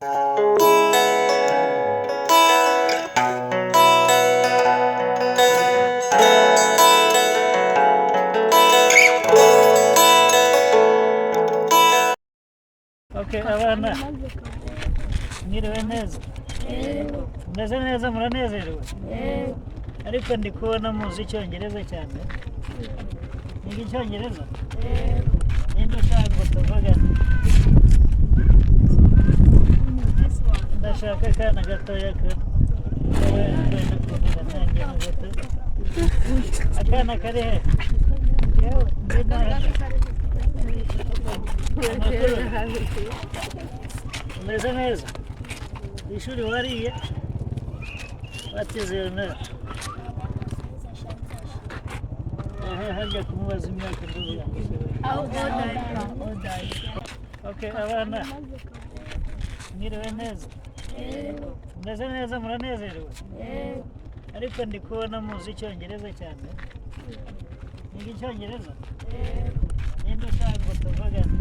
Okay, abana, mwiriwe neza? Mumeze neza? Muranezerewe? Ariko ndi kubona muzi icyongereza cyane. Niga icyongereza? Ninde ushaka ngo tuvugane? Ndashaka akana gatoya wenda kuvuga nanjye ho gato. Akana kari he? Ngwino hano. Amakuru? Umeze neza? Ku ishuri wariye? What is your name? Aha, hajya kumubaza imyaka, ndavuga. Okay, abana, mwiriwe neza? Mumeze neza? Muranezerewe? Ariko ndi kubona muzi icyongereza cyane. Niga icyongereza? Ninde ushaka ngo tuvugane?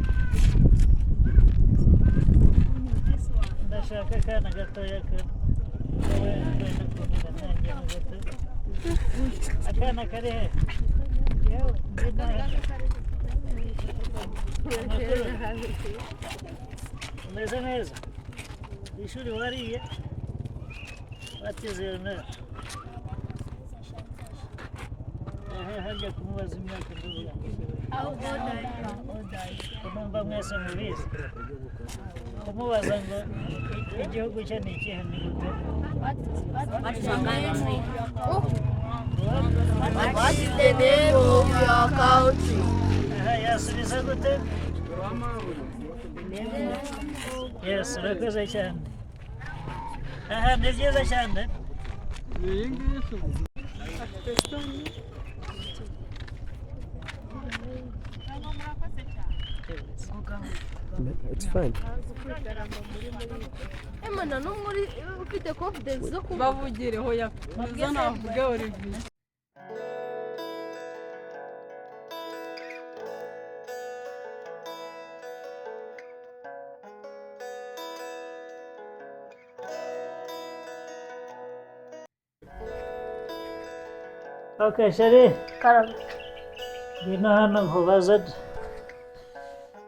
Ndashaka akana gatoya wenda kuvuga nanjye ho gato. Akana kari he? Ngwino hano. Amakuru? Umeze neza? Ku ishuri wariye? What is your name? Aha, hajya kumubaza imyaka, ndavuga. Numva mwese mubizi. Kumubaza ngo igihugu cye ni ikihe, ni gute? What is the name of your country? Aha, yasubiza gute? Yes, urakoze cyane. Aha, ni byiza cyane. Iyi ngiyi se? Afite isoni. It's fine. Emana n'umwe uri ufite confidence zo kuvuga. Bavugireho ya nizo navuge, Olivier. Okay, chérie. Karame. Ngwino hano nkubaze.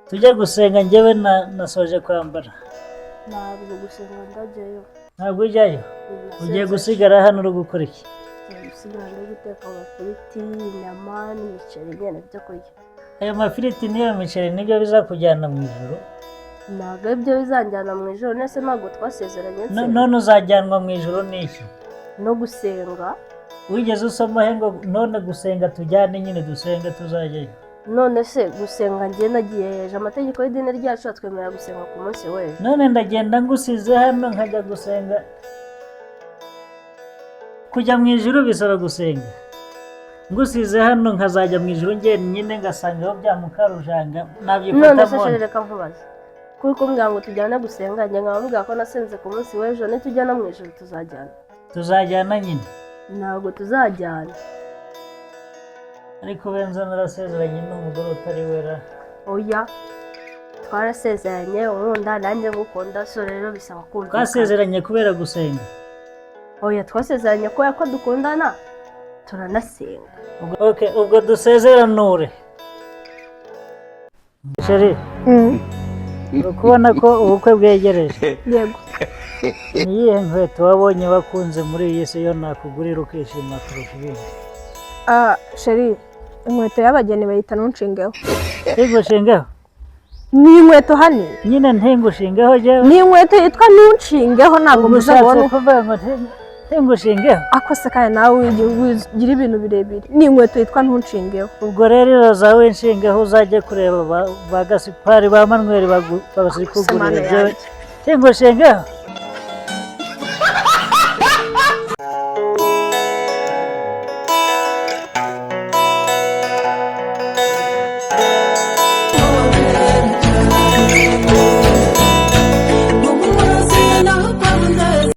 Tujye gusenga, njyewe nasoje kwambara. Ntabwo gusenga ndajyayo. Ntabwo ujyayo? Ugiye gusigara hano uri gukora iki? Ngiye gusigara ndi guteka amafiriti, inyama n'imiceri nyine byo kurya. Ayo mafiriti n'iyo miceri nibyo bizakujyana mu ijuru? Ntabwo aribyo bizanjyana mu ijuru. Nese ntabwo twasezeranye se? None uzajyanwa mu ijuru n'iki? No gusenga. Wigeze usoma he ngo none gusenga tujyane nyine dusenge tuzajyayo? None se gusenga njye nagiye heje? Amategeko y'idini ryacu atwemerera gusenga ku munsi w'ejo. None ndagenda ngusize hano nkajya gusenga? Kujya mu ijuru bisaba gusenga. Ngusize hano nkazajya mu ijuru njyenyine, ngasangaho bya mukarujanga, None se nabyifatamo? Chérie, reka nkubaze. Kuri kumbwira ngo tujyane gusenga, njye nkaba mubwira ko nasenze ku munsi w'ejo, nitujyana mu ijuru tuzajyana? Tuzajyana nyine. Ntabwo tuzajyana. Ariko benza narasezeranye n'umugore utari wera. Oya, twarasezeranye unkunda nanjye ngukunda, so rero bisaba kumvikana. Twasezeranye kubera gusenga? Oya, twasezeranye kubera ko dukundana, turanasenga. Okay, ubwo dusezeranure, chérie. Uri kubona ko ubukwe bwegereje? Yego. Ni iyihe nkweto wabonye bakunze muri iyi si yo nakugurira ukishima kurusha ibindi? Ah, chérie, inkweto y'abageni bayita ntunshingeho. Ntingushingeho? Ni inkweto hani. Nyine ntingushingeho jyewe. Ni inkweto yitwa ntunshingeho, ntabwo Ubwo muza ushatse kubona. kuvuga ngo ntingushingeho? Ako se kandi nawe ugira ibintu birebire. Ni inkweto yitwa ntunshingeho. Ubwo rero izo zawe nshingeho, uzajye kureba ba Gasipari, ba Manweri bazikugurira. Mana Jyewe yanjye. ntingushingeho.